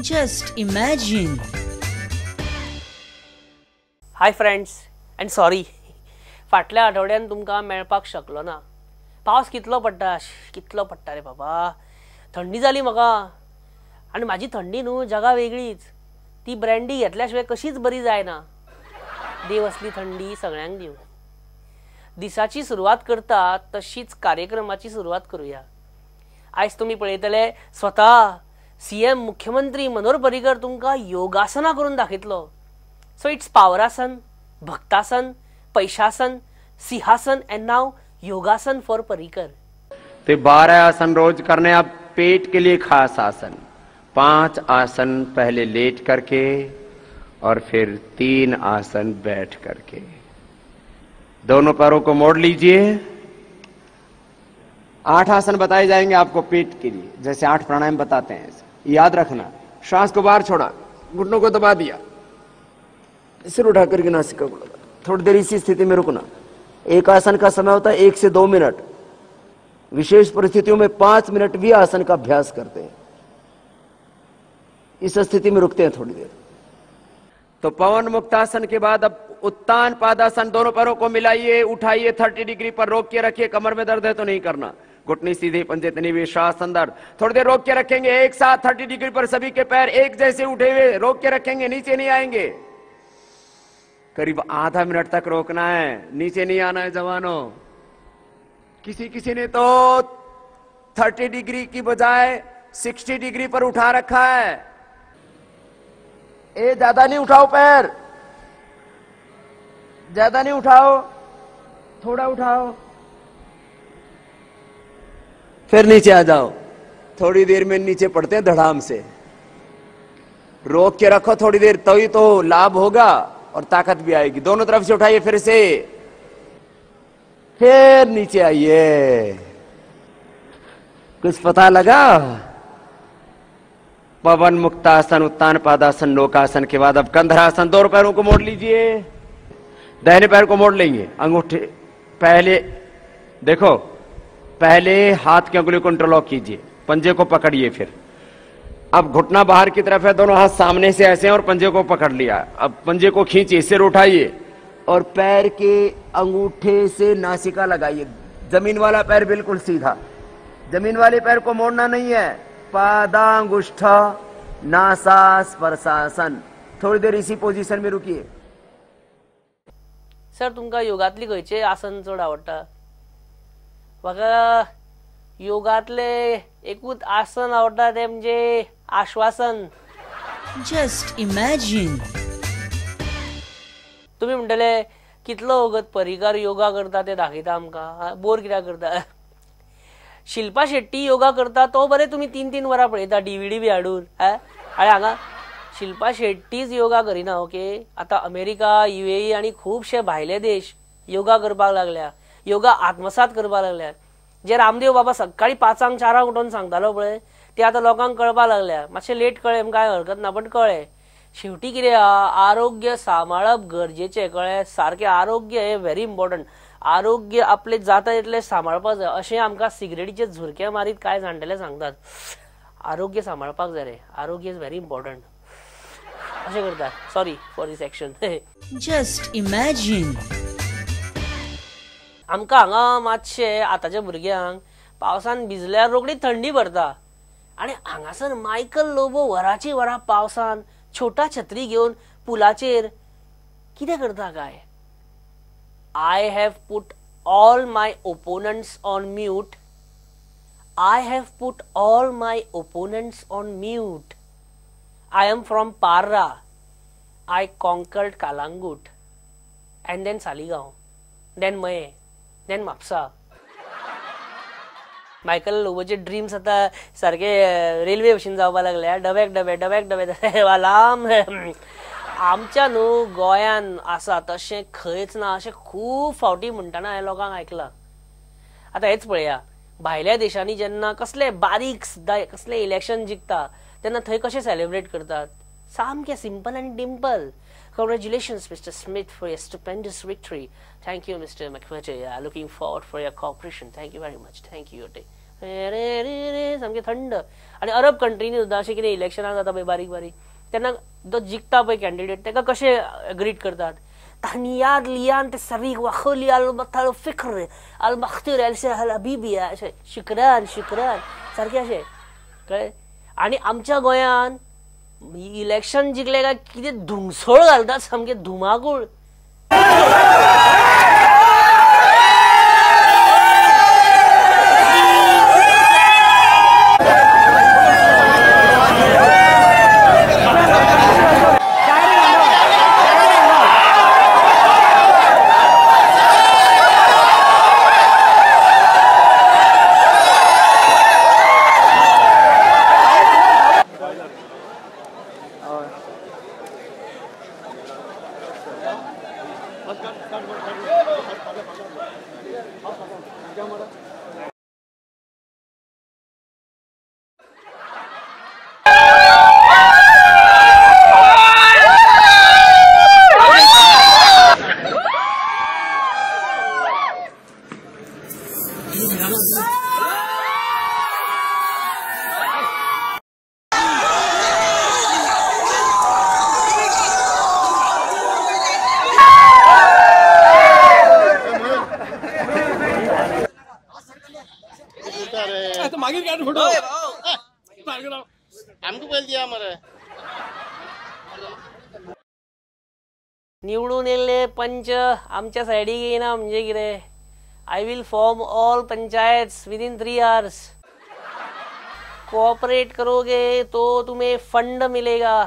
Just imagine. Hi friends and sorry, फाटल्या आठवड्यान तुमकां मेळपाक शकलो ना. पावस कितलो पडटा, कितलो पडटा रे बाबा. थंडी जाली म्हाका आनी म्हाजी थंडी न्हू जगा वेगळीच. ती ब्रँडी घेतल्या शिवाय कशीच बरी जायना. देव असली थंडी सगळ्यांक दिवं. दिसाची सुरवात करता तशीच कार्यक्रमाची सुरवात करूया. आयज तुमी पळयतले स्वता सीएम मुख्यमंत्री मनोहर पर्रीकर तुमकां योगासना करून दाखयतलो. सो it's पावरासन, भक्तासन, पैशासन, सिंहासन and now yogasana for Parrikar. तो 12 आसन रोज करने, अब पेट के लिए खास आसन 5 आसन पहले लेट करके और फिर 3 आसन बैठ करके. दोनों पैरों को मोड़ लीजिए. 8 आसन बताए जाएंगे आपको पेट के लिए, जैसे 8 प्राणायाम बताते हैं. याद रखना, श्वास को बाहर छोड़ा, घुटनों को दबा दिया, सिर उठा करके नासिका को लगा. थोड़ी देर इसी स्थिति में रुकना. एक आसन का समय होता है 1 से 2 मिनट. विशेष परिस्थितियों में 5 मिनट भी आसन का अभ्यास करते हैं. इस स्थिति में रुकते हैं थोड़ी देर. तो पवन मुक्तासन के बाद अब उत्तान पादासन. दोनों पैरों को मिलाइए, उठाइए, 30 डिग्री पर रोक के रखिए. कमर में दर्द है तो नहीं करना. घुटनी सीधे, पंजे तनी हुए, श्वास अंदर. थोड़ी देर रोक के रखेंगे एक साथ 30 डिग्री पर. सभी के पैर एक जैसे उठे हुए रोक के रखेंगे, नीचे नहीं आएंगे. करीब आधा मिनट तक रोकना है, नीचे नहीं आना है जवानों. किसी किसी ने तो 30 डिग्री की बजाय 60 डिग्री पर उठा रखा है. ए ज्यादा नहीं उठाओ पैर, ज्यादा नहीं उठाओ, थोड़ा उठाओ, फिर नीचे आ जाओ. थोड़ी देर में नीचे पड़ते हैं धड़ाम से. रोक के रखो थोड़ी देर, तभी तो लाभ होगा और ताकत भी आएगी. दोनों तरफ से उठाइए, फिर से, फिर नीचे आइए. कुछ पता लगा? पवन मुक्तासन, उत्तान पादासन, नौकासन के बाद अब कंधरासन. दोनों पैरों को मोड़ लीजिए, दाहिने पैर को मोड़ लेंगे, अंगूठे पहले देखो, पहले हाथ की अंगुली को इंटरलॉक कीजिए, पंजे को पकड़िए. फिर अब घुटना बाहर की तरफ है, दोनों हाथ सामने से ऐसे हैं और पंजे को पकड़ लिया. अब पंजे को खींचिए, सिर उठाइए और पैर के अंगूठे से नासिका लगाइए. जमीन वाला पैर बिल्कुल सीधा, जमीन वाले पैर को मोड़ना नहीं है. पादांगुष्ठ नासा स्पर्शासन. थोड़ी देर इसी पोजीशन में रुकिए. सर, तुमकां योगातली खंयचे आसन चड आवडटा? म्हाका योगातले एकूच आसन आवडटा, तें म्हणजे आश्वासन. Just imagine. तुमी म्हणटले कितलो वगत पर्रीकार योगा करता ते दाखयता आमकां, बोर कित्याक करता? शिल्पा शेट्टी योगा करता तो बरें तुमी 3-3 वरां पळयता डीव्हीडी बी हाडून. आनी हांगा शिल्पा शेट्टीच योगा करिना. ओके, आतां अमेरिका, युएई आनी खुबशे भायले देश योगा करपाक लागल्या, योगा आत्मसात करपाक लागल्या. जे रामदेव बाबा सकाळी 5-4 उठोवन सांगतालो पळय, ते आतां लोकांक कळपाक लागल्या. मातशें लेट कळ्ळें कांय हरकत ना, पण कळ्ळें. शेवटी कितें आहा, आरोग्य सांबाळप गरजेचें. कळ्ळें? सारकें आरोग्य हें व्हेरी इम्पॉर्टंट. आरोग्य आपलें जाता तितलें सांबाळपाक जाय. अशें आमकां सिगरेटीचे झुरके मारीत कांय जाणटेले सांगतात. आरोग्य सांबाळपाक जाय रे, आरोग्य is very important अशें करता. Sorry for this action. Just imagine. आमकां हांगा मातशें आतांच्या भुरग्यांक पावसान भिजल्यार रोखडी थंडी भरता. आनी हांगासर मायकल लोबो वराची वरां पावसान छोटा छत्री घेवन पुलाचेर कितें करता काय? I have put all my opponents on mute. I have put all my opponents on mute. I am from Parra. I conquered Calangute and then Saligao, then Maye, then Mapsa. Michael लोबोचे dreams आतां सारके railway भशेन जावपाक लागले. डब्याक डबे, डब्याक डबे, लांब. आमच्या न्हू गोंयान आसा तशें खंयच ना अशें खूब फावटी म्हणटना हांवें लोकांक आयकलां. आतां हेच पळया, भायल्या देशांनी जेन्ना कसले बारीक सुद्दां कसलें इलेक्शन जिखता तेन्ना थंय कशें सेलिब्रेट करतात, सामकें सिंपल आनी dimple. Congratulations mister Smith for your stupendous victory. Thank you mister McVeigh, looking forward for your cooperation. Thank you very much. Thank you. रे रे रे सामकें थंड. आनी अरब कंट्रीनी सुद्दां अशें कितें इलेक्शनां जाता पळय बारीक बारीक, तेन्ना जो जिखता पळय कॅन्डिडेट ताका कशें ग्रीट करतात, तहनियात लियान ते सरीक वखोली अल फिक्र अल मख्तिर अल हबीबी अशें शुक्रान शुक्रान सारकें अशें, कळ्ळें. आनी आमच्या गोंयान इलेक्शन जिखलें काय कितें धुमसोळ घालतात, सामकें धुमाकूळ. निवडून येयल्ले पंच आमच्या सायडीक येयना म्हणजे कितें, I will form all panchayats within 3 hours. Cooperate करोगे तो तुम्हें फंड मिलेगा,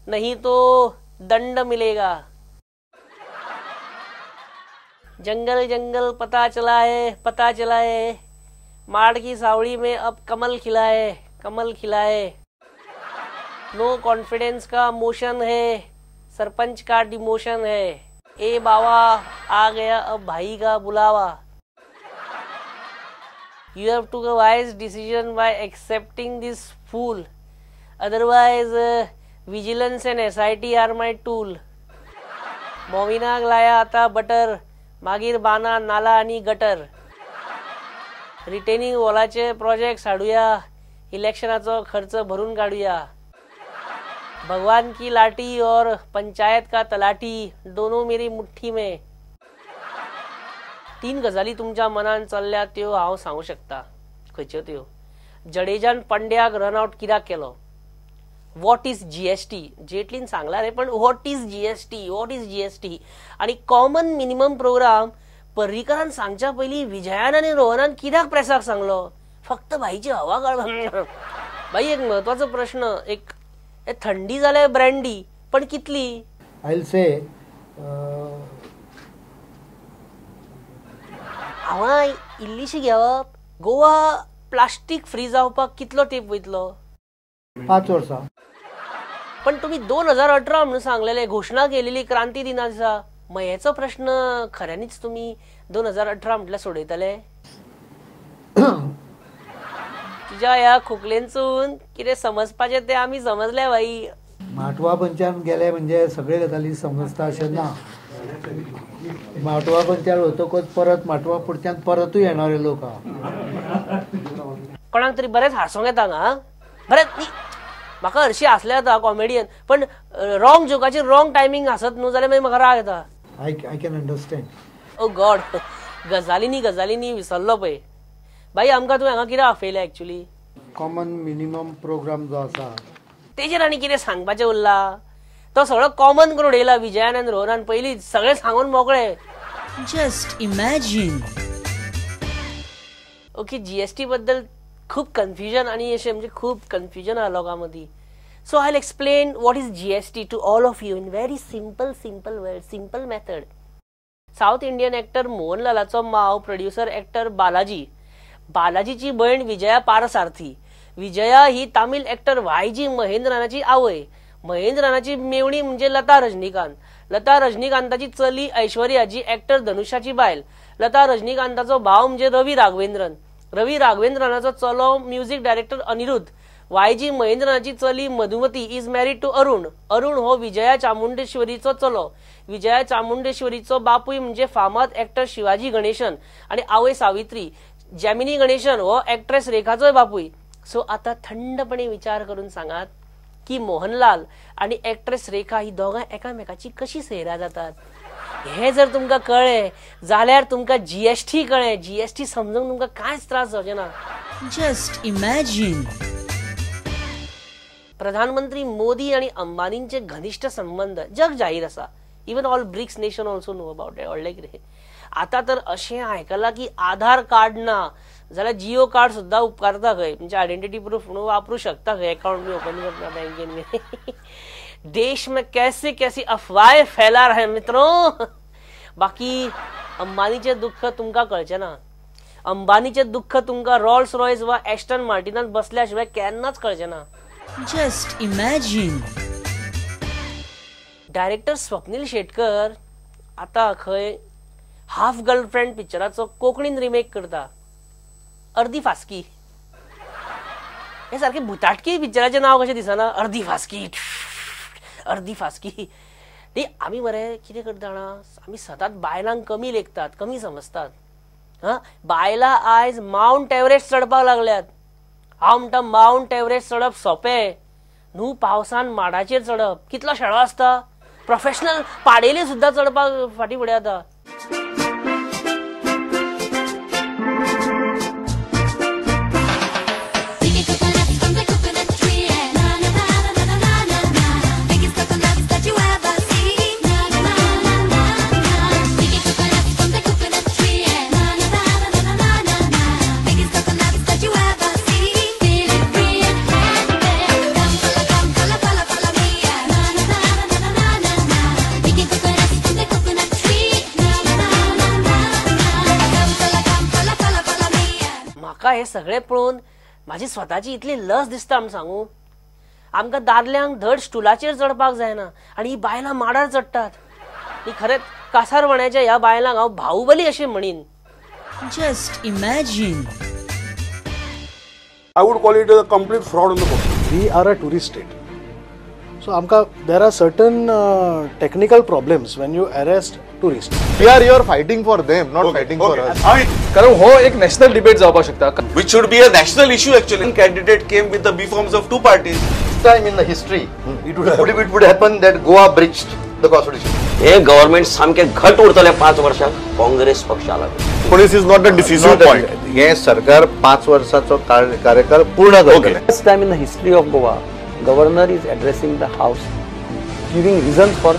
नहीं तो दंड मिलेगा. जंगल जंगल पता चला है, पता चला है, माड़ की सावड़ी में अब कमल खिला है, कमल खिला है. नो कॉन्फिडेंस का मोशन है, सरपंच का डिमोशन है. ए बाबा आ गया अब भाई का बुलावा. You have to a wise decision by accepting this fool, otherwise vigilance and SIT are my tool. मोविनाक लाया आता बटर, मागीर बाना नाला आनी गटर. रिटेनिंग वॉलाचे प्रोजेक्ट हाडुया, इलेक्शनाचो खर्च भरून काडुया. भगवान की लाठी और पंचायत का तलाठी दोनों मेरी मुठ्ठी में. 3 गजाली तुमच्या मनान चल्ल्या त्यो हांव सांगू शकता, खंयच्यो त्यो. जडेजान पंड्याक रन आउट कित्याक केलो, what is GST, जेटलीन सांगला रे, पण what is GST, what is GST. आनी कॉमन मिनिमम प्रोग्राम पर्रीकरान सांगच्या पयलीं विजयान आनी रोहनान कित्याक प्रेसाक सांगलो, फक्त भाईची हवा काड. भाई एक महत्वाचो प्रश्न, एक थंडी जाल्यार ब्रँडी, पण कितली? I will say हांव इल्लीशी घेवप. गोवा प्लास्टीक फ्री जावपाक कितलो तेंप वयतलो? 5 वर्सां. पण तुमी 2018 म्हणून सांगलेले, घोशणा केलेली क्रांती दिना दिसा, मयेचो प्रश्न खऱ्यांनीच तुमी 2018 म्हटल्यार सोडयतले? तुज्या ह्या खोकलेनसून कितें समजपाचें तें आमी समजले भाई. माटवा पंचान गेले म्हणजे सगळे गजाली समजता अशें ना. माटवा पंचान वतकच परत माटवा पुरत्यान परतूय येणारे लोक. कोणाक तरी बरेंच हांसोंक येता हांगा, बरेंच. म्हाका हरशीं हांसलें जाता कॉमेडियन, पण रॉंग जोकाचेर रॉंग टायमींग हांसत न्हू जाल्यार मागीर म्हाका राग येता. I can understand. Oh God, गजालींनी गजालींनी विसरलो पळय भाई. आमकां तुवें हांगा कितें आपयलें एक्चुअली? कॉमन मिनिमम प्रोग्राम जो आसा तेजेर आनी कितें सांगपाचें उरलां? तो सगळो कॉमन करून उडयला विजयान आनी रोहनान, पयलीं सगळें सांगून मोकळे. Just imagine. Okay, GST बद्दल खूब कन्फ्युजन आनी अशें म्हणजे खूब कन्फ्युजन आहा लोकां मदीं. So I will explain what is GST to all of you in very simple simple word, simple method. South Indian actor मोहनलालाचो माव प्रोड्युसर एक्टर बालाजी, बालाजीची भयण विजया पारसारथी, विजया ही तामील एक्टर वायजी महेंद्रनाची आवय, महेंद्रनाची मेवणी म्हणजे लता रजनीकांत, लता रजनीकांताची चली ऐश्वर्या जी एक्टर धनुषाची बायल, लता रजनीकांताचो भाव म्हणजे रवी राघवेंद्रन, रवी राघवेंद्रनाचो चलो म्युझिक डायरेक्टर अनिरुद्ध, वायजी महेंद्रनाची चली Madhumati is married to Arun, Arun हो विजया चामुंडेश्वरीचो चलो, विजया चामुंडेश्वरीचो बापूय म्हणजे फामाद एक्टर शिवाजी गणेशन आनी आवय सावित्री. जेमिनी गणेशन हो एक्ट्रेस रेखाचोय बापूय. सो आता थंडपणे विचार करून सांगात की मोहनलाल आणि एक्ट्रेस रेखा ही दोगां एकामेकाची कशी सैरा जातात. हे जर तुमकां कळ्ळें जाल्यार तुमकां जीएसटी कळ्ळें. जीएसटी समजूंक तुमकां कांयच त्रास जावचे ना. Just imagine. प्रधानमंत्री मोदी आणि अंबानींचे घनिष्ठ संबंध जग जाहीर आसा. Even all BRICS nation also know about it. व्हडलें कितें आतां तर अशें आयकलां की आधार कार्ड ना जाल्यार जिओ कार्ड सुद्दां उपकारता खंय, म्हणजे आयडेंटिटी प्रूफ म्हणून वापरू शकता खंय, अकाउंट बी ओपन करता बँकेन बी. देश में कैसे कैसी अफवाहें फैला रहे मित्रों. बाकी अंबानीचें दुःख तुमकां कळचें ना. अंबानीचें दुःख तुमकां रॉल्स रॉयस वा एस्टन मार्टिनान बसल्या शिवाय केन्नाच कळचें ना. Just imagine. Director Swapnil Shetkar आतां खंय हाफ गर्लफ्रेंड पिक्चराचो कोंकणीन रिमेक करता, अर्दी फास्की. हे सारकें भुताटकी पिक्चराचें नांव कशें दिसना, अर्दी फास्की, अर्दी फास्की. न्ही आमी मरे कितें करता जाणा, आमी सदांच बायलांक कमी लेखतात, कमी समजतात. हां, बायलां आयज मावंट एव्हरेस्ट चडपाक लागल्यात. हांव म्हणटा मावंट एव्हरेस्ट चडप सोंपें न्हू, पावसान माडाचेर चडप कितलो शेळो आसता. प्रोफेशनल पाडेली सुद्दां चडपाक फाटीं फुडें जाता. म्हाका हे सगळे पळोवन म्हाजी स्वताची इतली लज दिसता म्हूण सांगू. आमकां दादल्यांक धड स्टुलाचेर चडपाक जायना आनी ही बायलां माडार चडटात. ही खरेंच कासारवण्याच्या ह्या बायलांक हांव बाहुबली अशें म्हणीन. Just imagine. I would call it a complete fraud on the part. We are a tourist state. So आमकां there are certain technical problems when you arrest tourists. We are here fighting for them, not fighting for us. कारण हो एक national debate जावपाक शकता. Which should be a national issue actually. Candidate came with the B forms of two parties. Time in the history, it would happen that Goa breached the constitution. हे government सामके घट उरतले 5 वर्षां काँग्रेस पक्षाला. Police is not a decisive point. हे सरकार 5 वर्षाचो कार्यकाळ पूर्ण करतले. First time in the history of Goa, governor is addressing the house, giving reasons for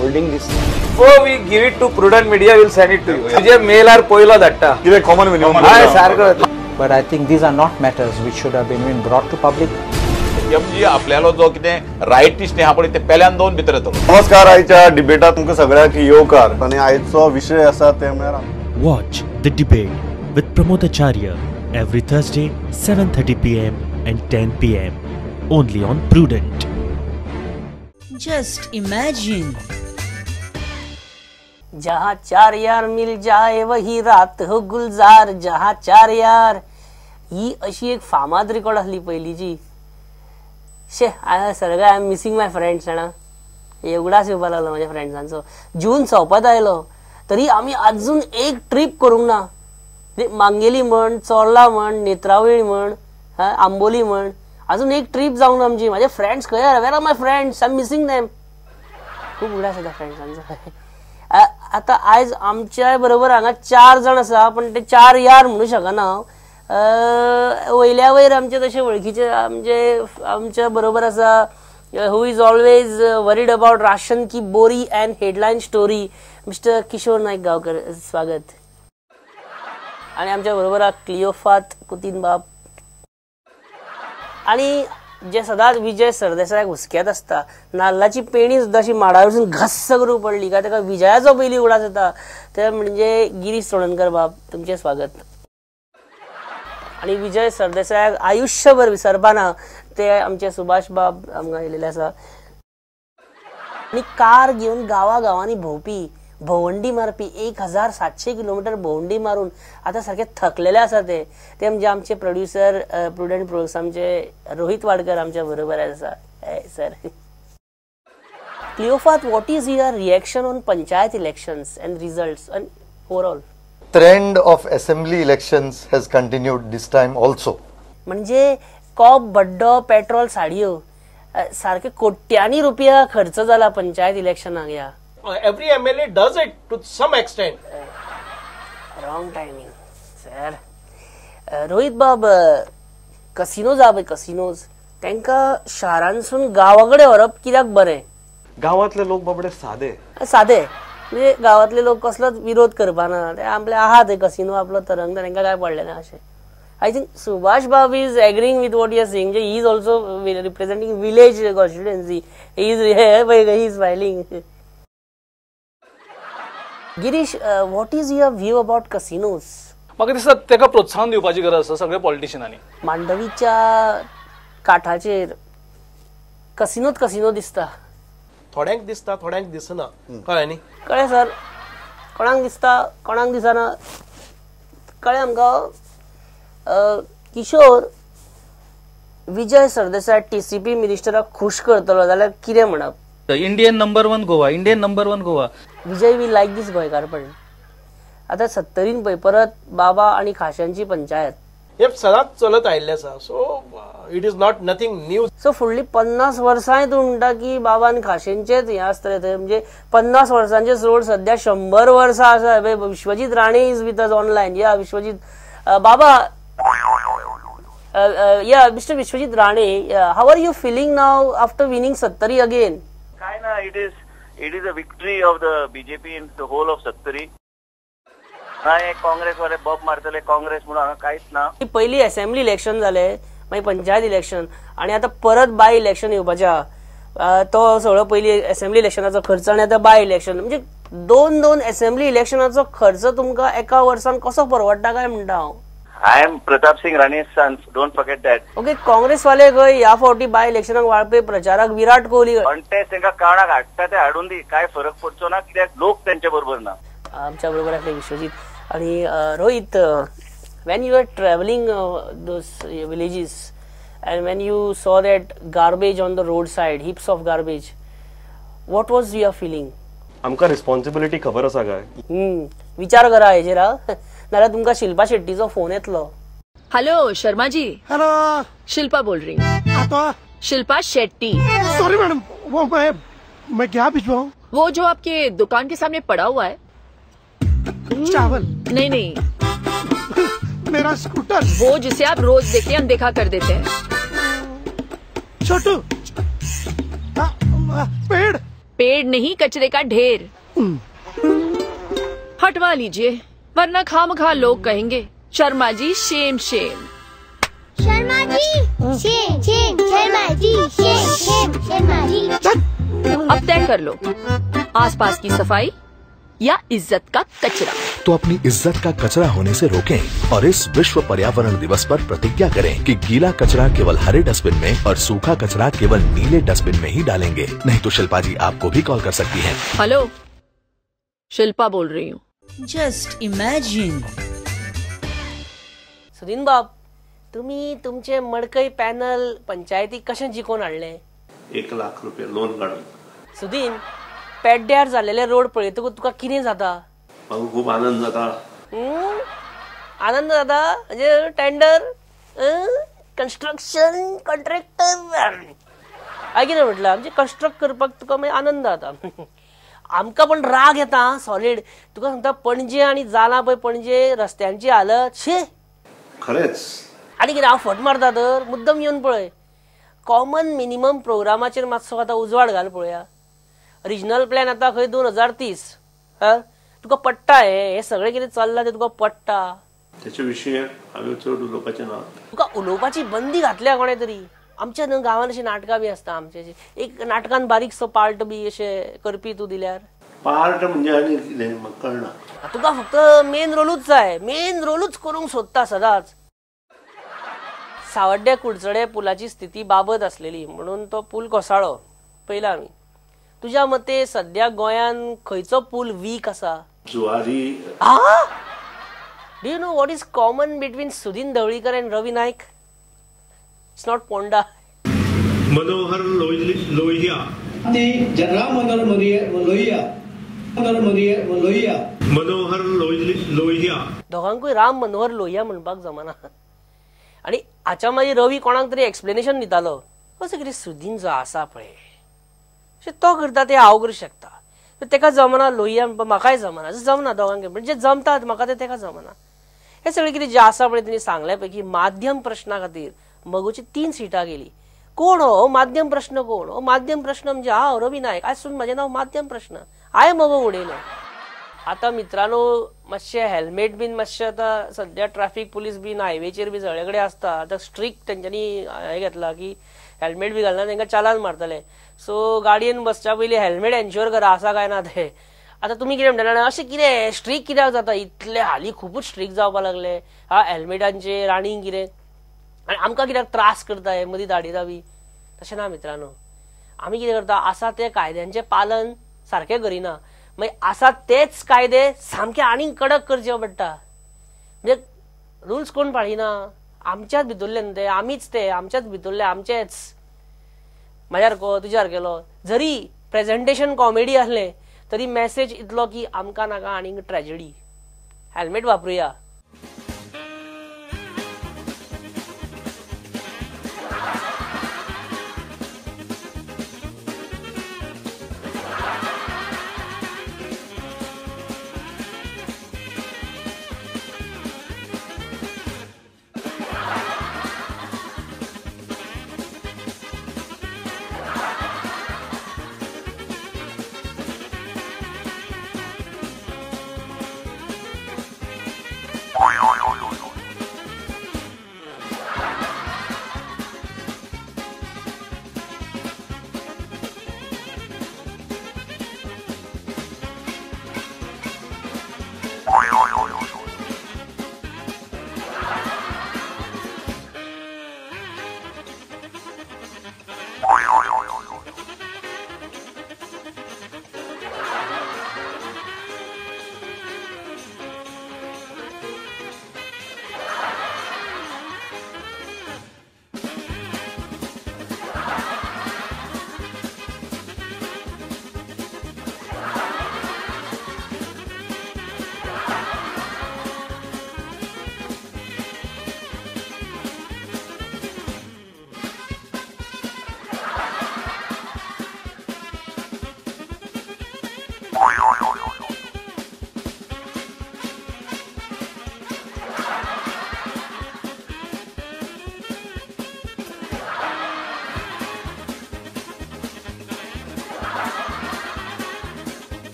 holding this. Before we give it to Prudent Media, we'll send it to you. तुझे mail are पहिला धाडटा. कितें common minimum. हय सारको. But I think these are not matters which should have been brought to public. MG आपल्यालो जो कितें रायटिस्ट आहा पळय ते पेल्यान दोन भितर येतलो. नमस्कार, आयच्या डिबेटात तुमकां सगळ्यांक येवकार आनी आयचो विशय आसा ते म्हळ्यार Watch The Debate with Pramod Acharya every Thursday 7:30 PM and 10 PM only on Prudent. Just imagine. जहाँ चार यार मिल जाए वही रात हो गुलजार. जहाँ चार यार ही अशी एक फामाद रिकॉर्ड आसली पयलींची. शे सगळें I am missing my friends जाणा, उगडास येवपाक लागलो म्हाज्या फ्रेंड्सांचो. जून सोंपत आयलो तरी आमी अजून एक ट्रीप करूंक ना. मांगेली म्हण, चोर्ला म्हण, नेत्रावळी म्हण, आंबोली म्हण, अजून एक ट्रीप जावंक ना आमची. म्हाजे फ्रेंड्स खंय, where are my friends, I am missing them. खूब उगडास येता फ्रेंड्सांचो. आतां आयज आमच्या बरोबर हांगा 4 जाण आसा, पण ते 4 यार म्हणू शकना हांव. वयल्या वयर आमचे तशे वळखीचे आमचे आमच्या बरोबर आसा who is always worried about ration की बोरी and headline story, mister Kishore Naik Gaonkar, स्वागत. आनी आमच्या बरोबर क्लियोफात कुतीन बाब. आनी जे सदांच विजय सरदेसायाक हुसक्यात आसता, नाल्लाची पेणी सुद्दां अशी माडार वचून घस्स करून पडली काय ताका विजयाचो पयलीं उगडास येता, ते म्हणजे गिरीश चोडणकर बाब, तुमचें स्वागत. आनी विजय सरदेसायाक आयुष्यभर विसरपाना ते आमचे सुभाष बाब आमकां येयलेले आसा. आनी कार घेवन गांवा गांवांनी भोंवपी, भोंवंडी मारपी, 1700 किलोमिटर भोंवंडी मारून आतां सारके थकलेले आसा ते ते म्हणजे आमचे प्रोड्युसर प्रुडंट प्रोडक्ट्सांचे रोहित वाडकर आमच्या बरोबर आसा. Sir Cleofato, what is your reaction on panchayat elections and results and overall? trend of assembly elections has continued this time also. म्हणजे कॉप बड्डो पेट्रोल साडयो सारखे कोट्यांनी रुपया खर्च जाला पंचायत इलेक्शनाक. ह्या Every MLA does it to some extent. Wrong timing sir. Rohit बाब, कसिनोज आहा पळय कसिनोज, तांकां शारांसून गांवा कडेन व्हरप कित्याक बरें? गांवांतले लोक बाबडे सादे सादे, म्हणजे गांवांतले लोक कसलोच विरोध करपाना, ते आपले आहा ते कसिनो आपलो तरंगता, तांकां काय पडलें ना अशें. I think Subhash Bab is agreeing with what you are saying. He is also representing village constituency. He is smiling. Girish, what is your view about casinos? म्हाका दिसता ताका प्रोत्साहन दिवपाची गरज आसा सगळ्या पॉलिटिशियनांनी. मांडवीच्या काठाचेर कसिनोच कसिनो दिसता. थोड्यांक दिसता, थोड्यांक दिसना. कळ्ळें न्ही? कळ्ळें सर, कोणाक दिसता कोणाक दिसना कळ्ळें आमकां. किशोर, विजय सरदेसाय टीसीपी मिनिस्टराक खूश करतलो जाल्यार कितें म्हणप? Indian number 1 Goa, Indian number 1 Goa. Vijay we like this गोंयकारपण. आतां सत्तरीन पळय परत बाबा आनी खाश्यांची पंचायत हे सदांच चलत आयिल्लें आसा. So it is not nothing new. So फुडली 50 वर्सांय तूं म्हणटा की बाबा आनी खाशेंचेच हें आसतलें थंय. म्हणजे 50 वर्सांचे सोड, सद्या 100 वर्सां आसा. Vishwajit Rane is with us online. या विश्वजीत बाबा, yeah mister Vishwajit Rane, how are you feeling now after winning Sattari again? काय ना, it is a victory of the BJP in the whole of Sattari. नाही काँग्रेस वाले बॉब मारतले काँग्रेस म्हणून हांगा कांयच ना. पयली असेंब्ली इलेक्शन जाले, मागीर पंचायत इलेक्शन, आनी आतां परत बाय इलेक्शन येवपाच्या. तो सगळो पयली असेंब्ली इलेक्शनाचो खर्च आनी आतां बाय इलेक्शन, म्हणजे दोन दोन असेंब्ली इलेक्शनाचो खर्च तुमकां एका वर्सान कसो परवडटा काय म्हणटा हांव. I am Pratap Singh Rane's son, don't forget that. Okay, Congress वाले खंय ह्या फावटी बाय इलेक्शनाक वाळपे प्रचाराक विराट कोहली कॉन्टेस्ट तांकां कारणाक हाडटा ते हाडून दी, काय फरक पडचो ना, कित्याक लोक तेंचे बरोबर ना. आमच्या बरोबर आसले विश्वजीत आणि Rohit. When you are travelling those villages and when you saw that garbage on the road side, heaps of garbage, what was your feeling? आमकां रिस्पॉन्सिबिलिटी खबर आसा काय? विचार करा हेजेर, नाल्यार तुमकां शिल्पा शेट्टीचो फोन येतलो. हॅलो शर्मा जी. हॅलो, शिल्पा बोल रही हूँ. शिल्पा शेट्टी. सॉरी मैडम, वो मैं क्या भिजवाऊँ? वो जो आपके दुकान के सामने पड़ा हुआ है. चावल? नहीं नहीं, मेरा स्कूटर. वो जिसे आप रोज देखते अनदेखा कर देते हैं. छोटू, पेड़. पेड़ नहीं, कचरे का ढेर. हटवा लीजिए, वरना खामखा लोग कहेंगे Sharma ji shame shame. Sharma ji shame shame, Sharma ji shame shame, Sharma ji. अब तय कर लो, आसपास की सफाई या इज्जत का कचरा. तो अपनी इज्जत का कचरा होने से रोकें और इस विश्व पर्यावरण दिवस पर प्रतिज्ञा करें कि गीला कचरा केवल हरे डस्टबिन में और सूखा कचरा केवल नीले डस्टबिन में ही डालेंगे. नहीं तो शिल्पा जी आपको भी कॉल कर सकती हैं. हेलो, शिल्पा बोल रही हूँ. Just imagine. Sudin बाब, तुम्ही तुमचे मडकय पॅनल पंचायती कशें जिखोवन हाडलें? 1 लाख रुपये लोन काडून. सुदीन, पेड्ड्यार जाल्लेले रोड पळयतकूच तुका कितें जाता? म्हाका खूब आनंद जाता. आनंद जाता म्हणजे टेंडर, कन्स्ट्रक्शन कॉन्ट्रॅक्टर. हांवें कितें म्हटलां, म्हणजे कन्स्ट्रक्ट करपाक तुका मागीर आनंद जाता. आमकां पण राग येता सॉलीड. तुका सांगता, पणजे आनी जाला पळय पणजे रस्त्यांची हालत, शे. खरेंच. आनी कितें हांव फट मारता तर मुद्दम येवन पळय. कॉमन मिनिमम प्रोग्रामाचेर मातसो आतां उजवाड घाल पळोवया. रिजनल प्लॅन आतां खंय 2030. तुका पडटा हें सगळें कितें चल्लां तें तुका पडटा? त्याच्या विशीं हांवें चड उलोवपाचें ना. तुका उलोवपाची बंदी घातल्या कोणें तरी. आमच्या न्हू गांवांत अशीं नाटकां बी आसता आमचे, एक नाटकान बारीकसो पार्ट बी अशें करपी तूं दिल्यार? पार्ट म्हणजे आनी कितें म्हाका कळना. तुका फक्त मेन रोलूच जाय, मेन रोलूच करूंक सोदता सदांच. सावड्डे कुडचडे पुलाची स्थिती बाबत आसलेली म्हणून तो पूल कोसळ्ळो पळयला आमी. तुज्या मते सद्या गोंयान खंयचो पूल वीक आसा? Zuari. Do you know what is common between Sudin Dhavalikar and Ravi Naik? It's not Ponda. Manohar Lohia. General Manohar Lohia. Manohar Lohia. Manohar Lohia. दोगांकूय राम मनोहर लोहिया म्हणपाक जमना. आनी हाच्या मागीर रवी कोणाक तरी एक्सप्लेनेशन दितालो, असो कितें सुदीन जो आसा पळय अशें तो करता तें हांव करूं शकता, तेका जमना लोहिया म्हणपाक, म्हाकाय जमना, जमना दोगांक, म्हणजे जमतात म्हाका तें तेका जमना. हें सगळें कितें जें आसा पळय तेणी सांगलें पळय की माध्यम प्रश्ना खातीर मगोची 3 सिटां गेली. कोण हो माध्यम प्रश्न? कोण हो माध्यम प्रश्न म्हणजे हांव रवी नायक, आयज म्हजें नांव माध्यम प्रश्न, हांवें मगो उडयलें. आतां मित्रांनो मातशें हेल्मेट बीन मातशें आतां सद्या ट्रॅफिक पुलीस बीन हायवेचेर बी सगळे कडेन आसता, आतां स्ट्रिक्ट तेंच्यांनी हें घेतलां की हेल्मेट बी घालना तेंकां चालान मारतले. सो गाडयेन बसच्या पयलीं हेल्मेट एन्श्योर करा आसा काय ना तें. आतां तुमी कितें म्हणटले अशें कितें स्ट्रिक्ट कित्याक जाता इतले हालीं खुबूच स्ट्रिक्ट जावपाक लागले हा हेल्मेटांचेर आनी कितें, आनी आमकां कित्याक त्रास करता हे मदीं धाडिता बी. तशें ना मित्रांनो, आमी कितें करता आसा ते कायद्यांचें पालन सारकें करिना, मागीर आसा तेच कायदे सामके आनीक कडक करचे पडटा. म्हणजे रुल्स कोण पाळिना, आमच्याच भितरले न्हू ते, आमीच ते, आमच्याच भितरले, आमचेच, म्हाज्या सारको तुज्या सारकेलो. जरी प्रेजेंटेशन कॉमेडी आसलें तरी मॅसेज इतलो की आमकां नाका आनीक ट्रेजेडी, हेल्मेट वापरुया.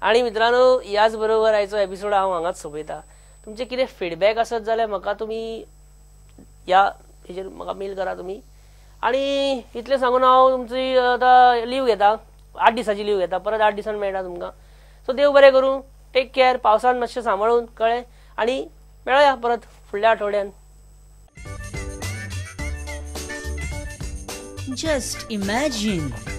आणि मित्रांनो याच बरोबर आयचो एपिसोड हांव हांगाच सोंपयता. तुमचे कितें फिडबॅक आसत जाल्यार म्हाका तुमी ह्या हेजेर म्हाका मेल करा तुमी. आनी इतलें सांगून हांव तुमची आतां लीव घेता. 8 दिसांची लीव घेता, परत 8 दिसान मेळटा तुमकां. सो देव बरें करूं, टेक केअर, पावसान मातशें सांबाळून, कळ्ळें, आनी मेळया परत फुडल्या आठवड्यान. Just imagine.